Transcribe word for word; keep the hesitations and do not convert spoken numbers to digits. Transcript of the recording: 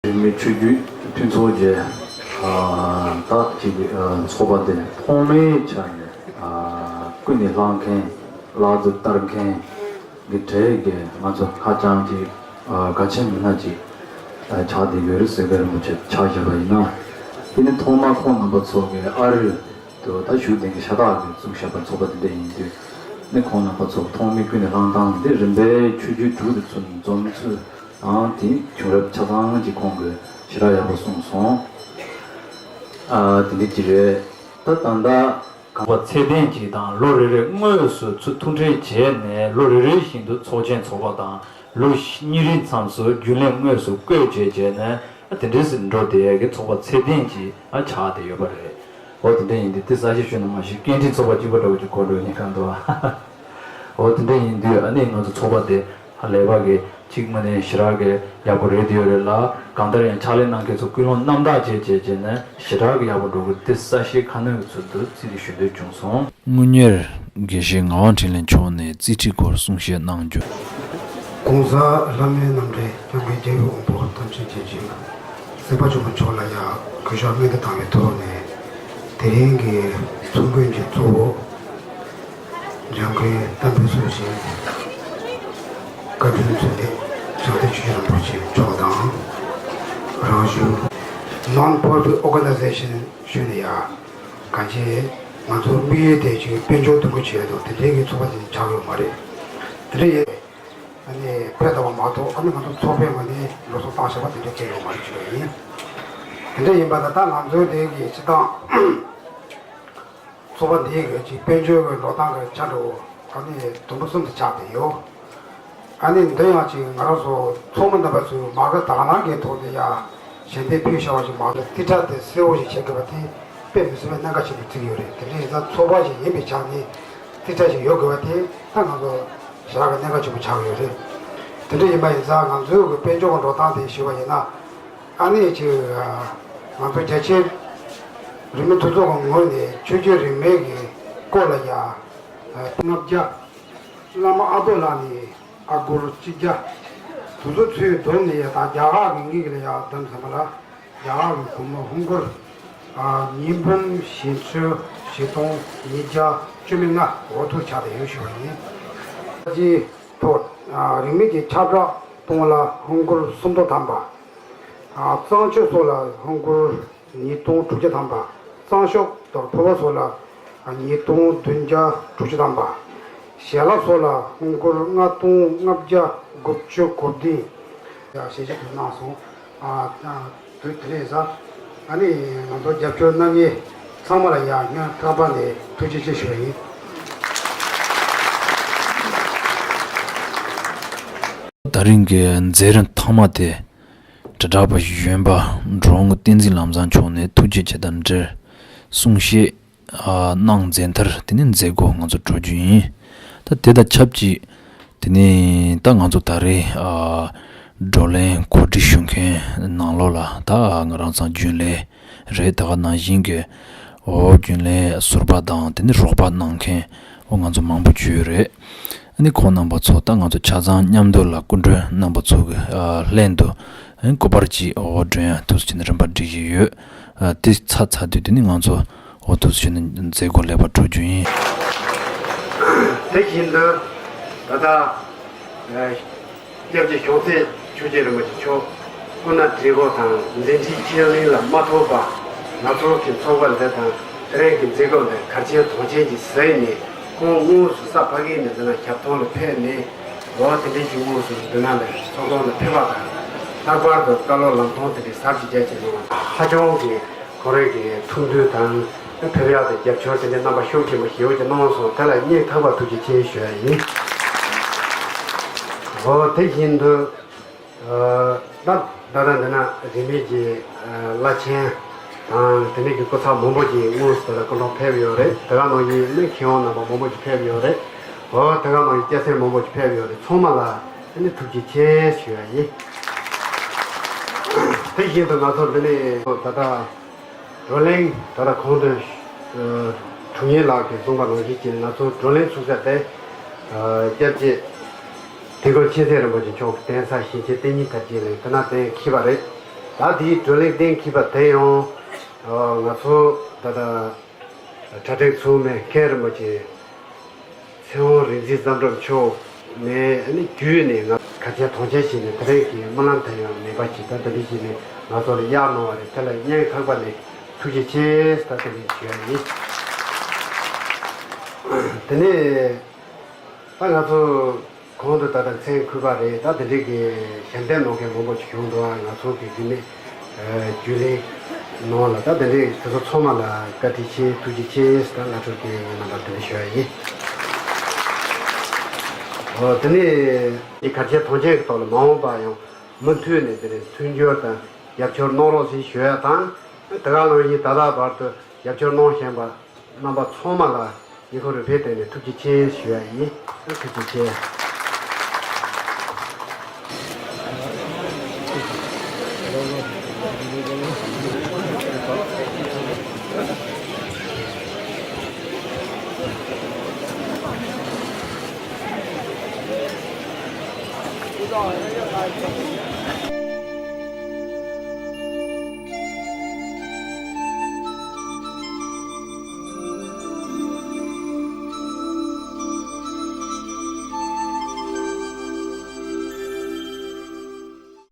རིས་མེད་ཆོས་བརྒྱུད་མཐུན་ཚོགས་ཀྱི་ད་ཅིག་ཚོགས་པ་དེ་ཐོག་མའི་ཆ་ནས་ཀུན་ནས་བསླངས་མཁན། ལག་ཏུ་བསྟར་མཁན་གྱི་གྲས་ཀྱི་ང་ཚོ་ཧ་ཅང་ཅིག་གལ་ཆེན་མི་སྣ་ཅིག་ཆགས་བསྡད་ཡོད་རེད། སེ་གེ་རིན་པོ་ཆེ་ཆ་བཞག་པ་ཡིན་ན། དེ་ནི་ཐོག་མར་ཁོང་རྣམ་པ་ཚོ་གི་ཨ་རིར་དུ་ད་བཞུགས་གདན་གྱི་ཤ་སྟག་གིས་བཙུགས་བཞག་པ་ཚོགས་པ་དེ་འདྲ་ཡིན་དུས། ནི་ཁོང་རྣམ་པ་ཚོ་ཐོག་མའི་ཀུན་ནས་བསླངས་སྟངས་འདི་རིམ་པས་ཆོས་བརྒྱུད་དྲུག་ཏུ་ཚུར་འཛོམས་ཚུལ་དང་། དེ་བྱུང་རབས་ཆ་ཚང་ཅིག་ཁོང་གིས་ཞེ་དྲག་ཡག་པོ་གསུངས་སོང་། ཨ། དེ་འདྲ་ཅིག་རེད། ད་ད་ལྟ་གང་པ་ཚད་ལྡན་ཅིག་དང་ལོ་རེ་རེ་དངོས་སུ་ཚུར་ཐུག་འཕྲད་བྱས་ནས། ལོ་རེ་རེ་བཞིན་དུ་ཚོགས་ཆེན་ཚོགས་པ་དང་། ལོ་གཉིས་རིང་མཚམས་སུ་རྒྱུན་ལས་དངོས་སུ་བསྐོས་བྱས་བྱས་ནས། ཨ། དེ་འདྲས་སེ་འགྲོ་བསྡད་ཡག་གི་ཚོགས་པ་ཚད་ལྡན་ཅིག་ཨ་ཆགས་བསྡད་ཡོད་པ་རེད། འོ་དེ་འདྲ་ཡིན་དུས་དེ་གསལ་བཤད་ཞུས་ན་མ་གཞི་སྐད་འཕྲིན་ཚོགས་པ་གཅིག་པ་འདྲ་བོ་ཅིག་གོ་འགྲོ་ཡིན་གང་འདུག་འོ་དེ་འདྲ་ཡིན་དུས་ཨ་ནི་ང་ཚོ་ཚོགས་པ་དེ་ཧ་ལས་པ་གི་གཅིག་མ་ནས་ཞེ་དྲག་གི་ཡག་པོ་རེད་དེ་ཡོད་རེད་ལ། གང་ལྟར་ཡང་ཕྱག་ལས་གནང་མཁན་ཚོ་ཀུན་སློང་རྣམ་དག་བྱས་བྱས་བྱས་ནས་ཞེ་དྲག་གི་ཡག་པོ་འགྲོ་གི་རེད། དེ་གསལ་བཤད་ཁ་སྣོན་གྱི་ཚུལ་དུ་རྩིས་ཏེ་ཞུ་འདོད་བྱུང་སོང་། དངུལ་གཉེར་དགེ་བཤེས་ངག་དབང་འཕྲིན་ལས་མཆོག་ནས་རྩིས་ཁྲའི་སྐོར་གསུང་བཤད་གནང་རྒྱུ། ༸གོང་ས་ལྷ་མོའི་རྣམ་འདྲེན་༸སྐྱབས་མགོན་རྒྱལ་བའི་དབང་པོ་ཐམས་ཅད་མཁྱེན་ཅིང་། སྲིད་པ་ཆེན་པོ་མཆོག་ལ་ཡང་གུས་ཕྱག་སྨོན་འདུན་བཏང་བའི་ཐོག་ནས། དེ་རིང་གི་ཚོགས་མགོན་གྱི་གཙོ་བོ་འཇམ་མགོན་དམ་པའི་སྲོག་ཤིང་བཀའ་དྲིན་མཚུངས་ལྡན་བྱང་གཏེར་ཆོས་རྗེ་རིན་པོ་ཆེ་མཆོག་དང་། རང་གཞུང་Non-Profit Organization ཞུས་ནས་ཡང་གང་ཅི་ང་ཚོ་དམིགས་ཡུལ་དེ་ཅིག་དཔལ་འབྱོར་གཏོང་གི་བྱས་འདུག་དེ་འདྲའི་གི་ཚོགས་པ་དེ་ཆགས་ཡོད་མ་རེད། དེ་འདྲ་ཡིན། ཨ་ནི་ཕེབས་བསྡད་པ་མ་གཏོགས། ཨ་ནི་ང་ཚོ་ཚོགས་པའི་ངོས་ནས་འགྲོ་སོང་བཏང་བཞག་པ་དེ་འདྲ་སྐྱེས་ཡོད་མ་རེད་ཞུ་བ་ཡིན། དེ་འདྲ་ཡིན་པ་ད་ལྟ་ང་ཚོའི་དེ་གི་སྤྱི་བཏང་ཚོགས་པ་འདི་གི་ཅིག་དཔལ་འབྱོར་གྱི་འགྲོ་སྟངས་ཀྱི་ཆ་འགྲོ་ཨ་ནི་དུམ་བུ་གསུམ་དུ་ཆགས་བསྡད་ཡོད། ཨ་ནི་འདི་ཡང་ཅིག་ང་རང་ཚོ་ཚོགས་མི་རྣམ་པ་ཚོས་མ་གི་དག་སྣང་གི་ཐོག་ནས་ཡ་ཞལ་འདེབས་ཕུལ་བཞག་པ་ཞིག་མ་གཏོགས། རྩིས་ཁྲ་དེ་གསལ་བོ་ཞིག་བྱེད་དགོས་པ་དེ་དཔེ་མི་སྲིད་པའི་གནད་འགག་ཆེན་པོ་བརྩི་གི་ཡོད་རེད། དེ་འདྲ་ཡིན་ཙང་ཚོགས་པ་ཞིག་ཡིན་པའི་ཆ་ནས་རྩིས་ཁྲ་ཞིག་ཡོད་དགོས་པ་དེ་ད་ང་ཚོ་ཞེ་དྲག་གི་གནད་འགག་ཆེན་པོ་ཆགས་ཀྱི་ཡོད་རེད། དེ་འདྲ་ཡིན་པ་ཡིན་ཙང་ང་ཚོའི་གི་དཔལ་འབྱོར་གྱི་འགྲོ་སྟངས་དེ་ཞུས་པ་ཡིན་ན། ཨ་ནི་ཅིག་ང་ཚོ་རྒྱ་ཆེའི་རིས་མེད་མཐུན་ཚོགས་ཀྱི་ངོས་ནས་ཆོས་བརྒྱུད་རིས་མེད་ཀྱི་སྐོར་ལ་ཡ་ལྔ་བརྒྱ། བླ་མ་ཨ་རྡོ་ལགས་ནས་ཨ་སྒོར་གཅིག་བརྒྱ། དེ་ཚོ་ཚུར་བསྡོམས་ནས་ཡ་ད་རྒྱ་གར་གྱི་དངུལ་གྱི་ལ་ཡ་བསྡོམས་ཙམ་པ་ལ་རྒྱ་གར་གྱི་སྒོར་མོ་ཧོང་སྒོར་ཉིས་འབུམ་བཞི་ཚོ་བཞི་སྟོང་ཉིས་བརྒྱ་བཅུ་མེད་ལྔ་འོ་ཐུག་ཆགས་བསྡད་ཡོད་ཞུ་བ་ཡིན། ད་ཅི་ཐོག་རིས་མེད་ཀྱི་ཁྱབ་བསྒྲགས་གཏོང་ལ་ཧོང་སྒོར་སུམ་སྟོང་ཐམ་པ། གཙང་ཆུ་སོགས་ལ་ཧོང་སྒོར་ཉིས་སྟོང་དྲུག་བརྒྱ་ཐམ་པ། གཙང་ཤོག་དང་ཕོར་པ་སོགས་ལ་ཉིས་སྟོང་བདུན་བརྒྱ་དྲུག་ཅུ་ཐམ་པ། ཞལ་ལག་སོགས་ལ་ཧོང་སྒོར་ལྔ་སྟོང་ལྔ་བརྒྱ་དགུ་བཅུ་གོ་བདུན། ཡ་ཞལ་བཞེས་དེ་གནང་སོང་། ཨ་ཨ་དུས་དེ་རིང་ས་ཨ་ནི་ང་ཚོ་རྒྱབ་སྐྱོར་གནང་མཁན་ཚང་མ་ལ་ཡ་སྙིང་ཐག་པ་ནས་ཐུགས་རྗེ་ཆེ་ཞུ་བ་ཡིན། ད་རིང་གི་མཛད་རིམ་ཐོག་མ་དེ། དྲིལ་བསྒྲགས་པ་གཞོན་པ་འགྲོ་བ་བསྟན་འཛིན་ལམ་བཟང་མཆོག་ནས་ཐུགས་རྗེ་ཆེ་དང་འབྲེལ་གསུང་བཤད་གནང་མཛད་མཐར། དེ་ནས་མཛད་སྒོ་ང་ཚོ་གྲོལ་རྒྱུ་ཡིན། ད་དེ་དང་ཆབས་ཅིག་དེ་ནས་ད་ང་ཚོ་ད་རེས་བགྲོ་གླེང་གོ་སྒྲིག་ཞུ་མཁན་ནང་ལོགས་ལ་ད་ང་རང་ཚང་རྒྱུན་ལས་རེད། ད་ག་ནང་བཞིན་གྱི་འོ་རྒྱུན་ལས་ཟུར་པ་དང་དེ་ནས་རོགས་པ་གནང་མཁན་འོ་ང་ཚོ་མང་པོ་ཅིག་ཡོད་རེད། ཨ་ནི་ཁོང་རྣམ་པ་ཚོ་ད་ང་ཚོ་ཆ་ཚང་མཉམ་དུ་ལ་སྐུ་མགྲོན་རྣམ་པ་ཚོ་གི་ཨ་ལྷན་དུ་ཨ་ནི་སྐུ་པར་གྱི་འོ་སྒྲོན་ཡ་ཐུགས་སུ་ཆེ་ནས་རིམ་པ་སྒྲིག་བཞིན་ཡོད། ཨ་དེ་ཚར་ཚར་དུས་དེ་ནི་ང་ཚོ་འོ་ཐུགས་སུ་ཆེ་ནས་མཛད་སྒོ་ལེགས་པར་གྲོལ་རྒྱུ་ཡིན། དེ་བཞིན་དུ་ད་ལྟ་ཨ་སྐྱབས་རྗེ་ཤོང་ཚེ་ཆོས་རྗེ་རིན་པོ་ཆེ་མཆོག་སྐུ་ན་བགྲེས་པོ་དང་མཛད་འཕྲིན་ཆེ་གླིང་ལ་མ་ཐོགས་པ། ང་ཚོ་གི་ཚོགས་པ་འདི་དང་དེ་རིང་གི་མཛད་སྒོ་འདི་གལ་ཆེན་དོན་ཆེན་གྱི་གཟིགས་ནས། ཁོང་དངོས་སུ་ས་ཕ་གི་ནས་འདི་ན་ཞབས་ཐང་ལ་ཕེབས་ནས། འོ་དེ་འདྲའི་གི་དངོས་སུ་འདི་ན་ལ་ཚོགས་ཐོག་ལ་ཕེབས་པ་དང་། ལྷག་པར་དུ་བཀའ་སློབ་ལམ་སྟོན་དེ་འདྲའི་ཟབ་ཅིང་རྒྱ་ཆེ་གནང་བ་དང་། ཧ་ཅང་གི་ཁོ་རང་གི་ཐུགས་འདུན་དང་ཕེབས་ཡག་དང་རྒྱབ་སྐྱོར་དེ་འདྲའི་རྣམ་པ་ཤུགས་ཆེན་པོ་ཞེ་པོ་ཅིག་གནང་སོང་། དེ་ལ་སྙིང་ཐག་པ་ཐུགས་རྗེ་ཆེ་ཞུ་ཡ་ཡིན། འོ་དེ་བཞིན་དུ། ད་ད་ལྟ་འདི་ན་རིས་མེད་ཀྱི་བླ་ཆེན་དང་དེ་འདྲའི་གི་སྐུ་ཚབ་མང་པོ་ཅིག་དངོས་སུ་དེ་ལ་སྐུ་མགྲོན་ཕེབས་ཡོད་རེད། དེ་ག་ནང་བཞིན་ནི་མཁས་དབང་རྣམ་པ་མང་པོ་ཅིག་ཕེབས་ཡོད་རེད། འོ་དེ་ག་ནང་བཞིན་སྐྱ་སེར་མང་པོ་ཅིག་ཕེབས་ཡོད་རེད། ཚང་མ་ལ་ནི་ཐུགས་རྗེ་ཆེ་ཞུ་ཡ་ཡིན། དེ་བཞིན་དུ་ང་ཚོ་འདི་ནས་ད་ལྟ་བགྲོ་གླེང་ད་ལྟ་གོང་དུ་དྲུང་ཡིག་ལགས་ཀྱིས་གསུངས་པ་ནང་བཞིན་གྱི་ང་ཚོ་བགྲོ་གླེང་ཚུགས་ས་དེ་སྐྱབས་རྗེ་དིལ་མགོ་མཁྱེན་བརྩེ་རིན་པོ་ཆེ་མཆོག་གདན་ས་ཞིང་ཆེན་བསྟན་རྙིང་དར་རྒྱས་གླིང་དེ་ན་གདན་འཁེལ་བ་རེད། ད་དེའི་བགྲོ་གླེང་སྟེང་འཁེལ་བ་དེ་ཡང་ང་ཚོ་ད་ལྟ་གྲ་སྒྲིག་ཚོགས་མི་མཁན་རིན་པོ་ཆེ་ཚེ་དབང་རིག་འཛིན་བསམ་གྲུབ་མཆོག་ནས་ནི་བརྒྱུད་ནས་ང་གར་ཆེན་དོན་ཆེན་ཞིག་ནས་དེ་རིང་གི་སྨོན་ལམ་དེ་ཡང་མེད་པ་ཞིག་ད་དེ་འདྲ་ཞིག་ནས་ང་ཚོ་ལ་གཡར་གནང་བ་རེད། དེ་ལ་སྙིང་ཐག་པ་ནས་ཐུགས་རྗེ་ཆེ་ད་དེ་འདྲ་ཞུ་ཡ་ཡིན། དེ་ནས་ད་ང་ཚོ་གོང་དུ་ད་ལྟ་མཚན་ཁུལ་པ་རེད། ད་དེ་འདྲའི་གི་ཞལ་འདེབས་གནང་མཁན་མང་པོ་ཞིག་བྱུང་འདུག་ང་ཚོ་གི་རིག་གནས་རྒྱུན་ལས་ནང་ལ་ད་དེ་འདྲའི་དེ་ཚོ་ཚང་མ་ལ་བཀའ་དྲིན་ཆེ་ཐུགས་རྗེ་ཆེ་ཟེར་ད་བླ་སྤྲུལ་གི་ངའི་རྣམ་པ་དེ་འདྲ་ཞུ་ཡ་ཡིན། འོ་དེ་ནས་གར་ཆེན་དོན་ཆེན་གི་ཐོག་ལ་མ་འོངས་པ་ཡང་མུ་མཐུད་ནས་དེ་ནས་མཐུན་འགྱུར་དང་རྒྱབ་སྐྱོར་གནང་རོགས་ཞེས་ཞུ་ཡ་དང་། དེ་ག་ནང་བཞིན་ད་ལྟ་བར་དུ་རྒྱབ་སྐྱོར་གནང་བཞིན་པ་རྣམ་པ་ཚང་མ་ལ་ཉི་ཁོ་རུ་ཕེབས་བསྟན་ནས་ཐུགས་རྗེ་ཆེ་ཞུ་ཡ་ཡིན། ཐུགས་རྗེ་ཆེ།